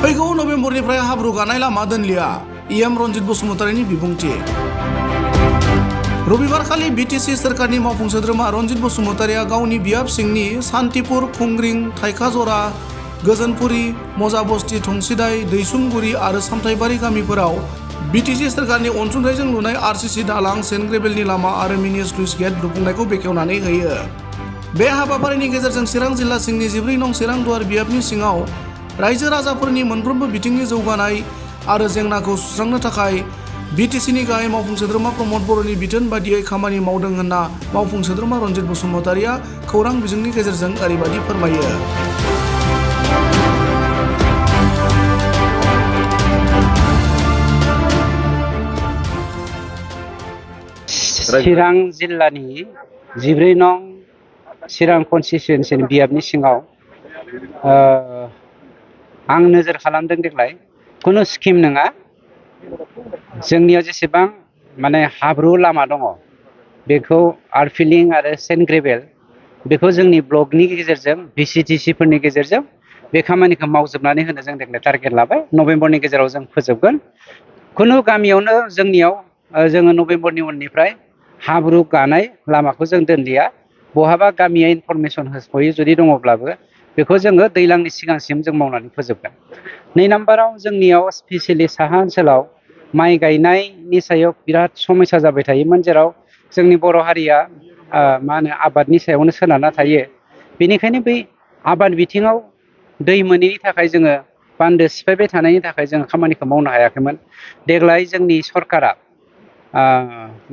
फैगौ नबेम्बरनिफ्राय हाब्रु गानाय लामा दोनलिया इएम रन्जित बसुमतारीनि बिबुंथि। रबिबारखालि बिटिसि सोरखारनि मावफुं सोद्रोमा रन्जित बसुमतारीया गावनि बियाब सिंनि सान्तिपुर, खुंग्रिं, थाइखाजरा, गोजोनपुरी, मजाबस्ती, थंसिदाय, दैसुंगुरि आरो सामथाइबारि गामिफोराव बिटिसि सोरखारनि अनसुंथाइजों लुनाय आरसिसि दालां, सेन्ट ग्रेभेलनि लामा आरो मिनि स्लुइस गेट लुफुंनायखौ बेखेवनानै होयो। बे हाबाफारिनि गेजेरजों चिरां जिल्ला सिंनि 14 नं चिरां दुवार बियाबनि सिङाव रायजो राजाफोरनि मोनफ्रोमबो बिथिंनि जौगानाय आरो जेंनाखौ सुस्रांनो थाखाय बिटिसिनि गाहाय मावफुं सोद्रोमा प्रमद बर'नि बिथोन बादियै खामानि मावदों होनना मावफुं सोद्रोमा रन्जित बसुमतारीया खौरां बिजोंनि गेजेरजों ओरैबायदि फोरमायो। चिरां जिल्लानि 14 नं चिरां कनस्टिटुयेन्सिनि बियाबनि सिङाव आं नोजोर खालामदों देग्लाय खुनु स्किम नङा। जोंनियाव जेसेबां माने हाब्रु लामा दङ बेखौ आर्टफिलिं आरो सेन्ट ग्रेभेल बेखौ जोंनि ब्लकनि गेजेरजों भिसिडिसि फोरनि गेजेरजों बे खामानिखौ मावजोबनानै होनो जों देग्लाय टारगेट लाबाय। नभेम्बरनि गेजेराव जों फोजोबगोन। खुनु गामियावनो जोंनियाव जोङो नभेम्बरनि उननिफ्राय हाब्रु गानाय लामाखौ जों दोनलिया। बहाबा गामिया इनफरमेसन होयो जुदि दङब्लाबो बेखौ जोङो दैज्लांनि सिगांसिम जों मावनानै फोजोबगोन। 2 नाम्बाराव जोंनियाव स्पेसियेलि साहा ओनसोलाव माइ गायनायनि सायाव बिराद समस्या जाबाय थायोमोन, जेराव जोंनि बर' हारिया आबादनि सायावनो सोनारना थायो। बेनिखायनो बै आबाद बिथिङाव दै मोनैनि थाखाय जोङो बान्दो सिफायबाय थानायनि थाखाय जोङो खामानिखौ मावनो हायाखैमोन। देग्लाय जोंनि सरकारा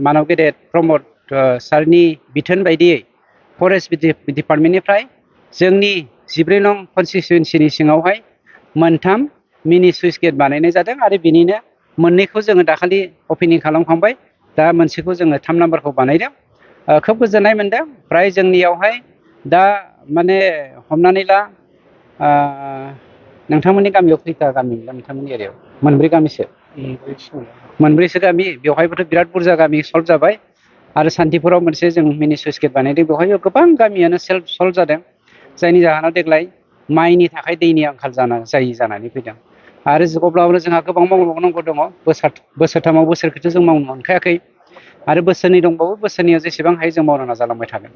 मानब गेदेर प्रमद सारनि बिथोन बायदियै फरेस्ट डिपार्टमेन्टनिफ्राय जोंनि 14 नं कनस्टिटुयेन्सिनि सिङावहाय 3 मिनि सुइस गेट बानायनाय जादों आरो बिनिनो 2खौ जोङो दाखालि अपेनिं खालामखांबाय। दा मोनसेखौ जोङो 3 नाम्बारखौ बानायदों। खोब गोजोननाय मोनदों। फ्राय जोंनियावहाय दा माने हमनानै ला नोंथांमोननि गामियाव खैथा गामि मोनलाय? नोंथांमोननि एरियायाव 4 गामिसो, 4सो गामि। बेवहायबोथ' बिराद बुरजा गामि सल्भ जाबाय। आरो सान्तिपुराव मोनसे जों मिनि सुइस गेट बानायदों। बेवहायबो गोबां गामियानो सल्भ जादों, जायनि जाहोनाव देग्लाय माइनि थाखाय दैनि आंखाल जानानै फैदों। आरो अब्लाबो जोंहा गोबां मावबावनांगौ दङ। बोसोरथामाव बोसोरखौथ' जों मावनो मोनखायाखै आरो बोसोरनै दंबावो। बोसोरनैयाव जेसेबां हायो जों मावनो नाजालांबाय थागोन।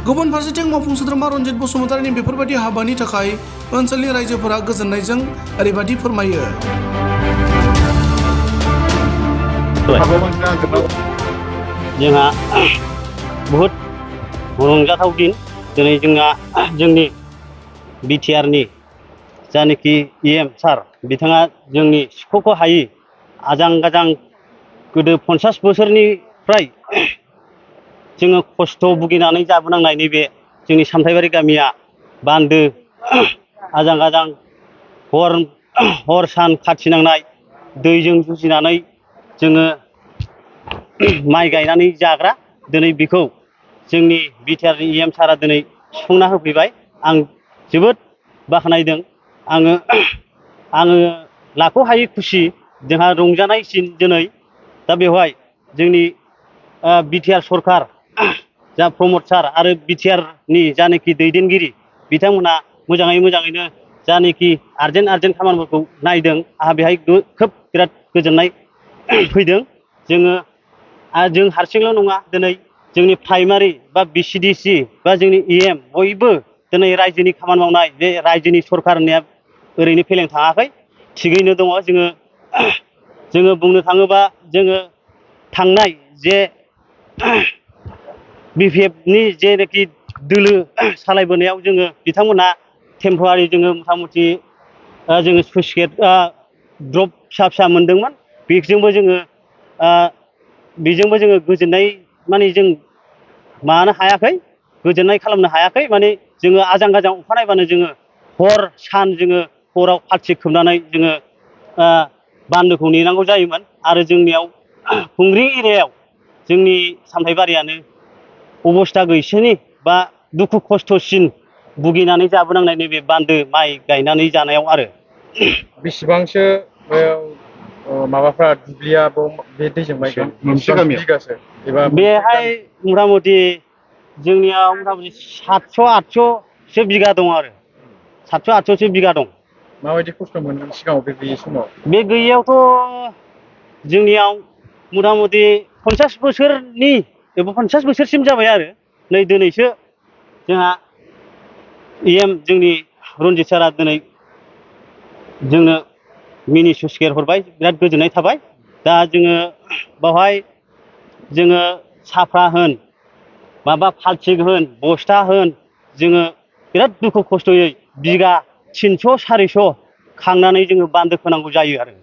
गुबुन फारसेथिं मावफुं सोद्रोमा रन्जित बसुमतारीनि बेफोरबायदि हाबानि थाखाय ओनसोलनि रायजोफोरा गोजोननायजों ओरैबायदि फोरमायो। जोंहा बहुद रंजाथाव दिन। दिनै जोंनि बिटिआरनि जानाखि इएम सार बिथाङा जोंनि सिख'खौ हायि आजां गाजां गोदो 50 बोसोरनिफ्राय जोङो खस्थ' भुगिनानै जाबोनांनाय नैबे जोंनि सामथाइबारि गामिया बान्दो आजां गाजां हर सान खाथिनांनाय दैजों जुजिनानै जोङो माइ गायनानै जाग्रा। दिनै बेखौ जोंनि बिटिआरनि इएम सारा दिनै सुफुंना होफैबाय। आं जोबोद बाख्नायदों। आङो लाख'हायै खुसि। जोंहा रंजानायसिन दिनै। दा बेवहाय जोंनि बिटिआर सरखार जा प्रमद सार आरो बिटिआरनि जानाखि दैदेनगिरि बिथांमोनहा मोजाङैनो जानाखि आर्जेन्ट खामानिफोरखौ नायदों। आंहा बेहाय खोब बिराद गोजोननाय फैदों। जों हारसिंल' नङा, दिनै जोंनि प्राइमारि बा भिसिडिसि बा जोंनि इएम बयबो दिनै रायजोनि खामानि मावनाय बे रायजोनि सरखार होननाया ओरैनो फेलें थाङाखै, थिगैनो दङ। जोङो बुंनो थाङोबा जोङो थांनाय जे बिपिएफनि जेनाखि दोलो सालायबोनायाव जोङो बिथांमोनहा टेम्परारि जोङो मथा मथि जोङो सुइस गेट ड्रप फिसा मोनदोंमोन। बेजोंबो जोङो गोजोननाय माने जों माबानो हायाखै, गोजोननाय खालामनो हायाखै। माने जोङो आजां गाजां अखानायबानो जोङो हर सान जोङो हराव फार्थि खोबनानै जोङो बान्दोखौ नेनांगौ जायोमोन। आरो जोंनियाव खुंग्रिं एरियायाव जोंनि सामथाइबारियानो अबस्था गैसेनि बा दुखु खस्थ'सिन भुगिनानै जाबोनांनाय नैबे बान्दो माइ गायनानै जानायाव। आरो बेसेबांसो माबाफ्रा दुब्लिया बे दैजों माइ मोनसे बिगासो बेहाय मथा मथि जोंनियाव मथा मथि 700-800सो बिगा दं आरो 700 800सो बिगा दं। माबायदि खस्थ' मोनदों सिगाङाव बे गैयै समाव? बे गैयैयावथ' जोंनियाव मथा मथि 50 बोसोरनि एबा 50 बोसोरसिम जाबाय आरो नै दिनैसो जोंहा जोंनि रनजित सारा दिनै जोंनो मिनि स्लुइस गेट हरबाय, बिराद गोजोननाय थाबाय। दा जोङो बावहाय जोङो साफ्रा होन माबा फाल्थिक होन बस्था होन जोङो बिराद दुखु खस्थ'यै बिगा 300 400 खांनानै जोङो बान्दो खोनांगौ जायो आरो।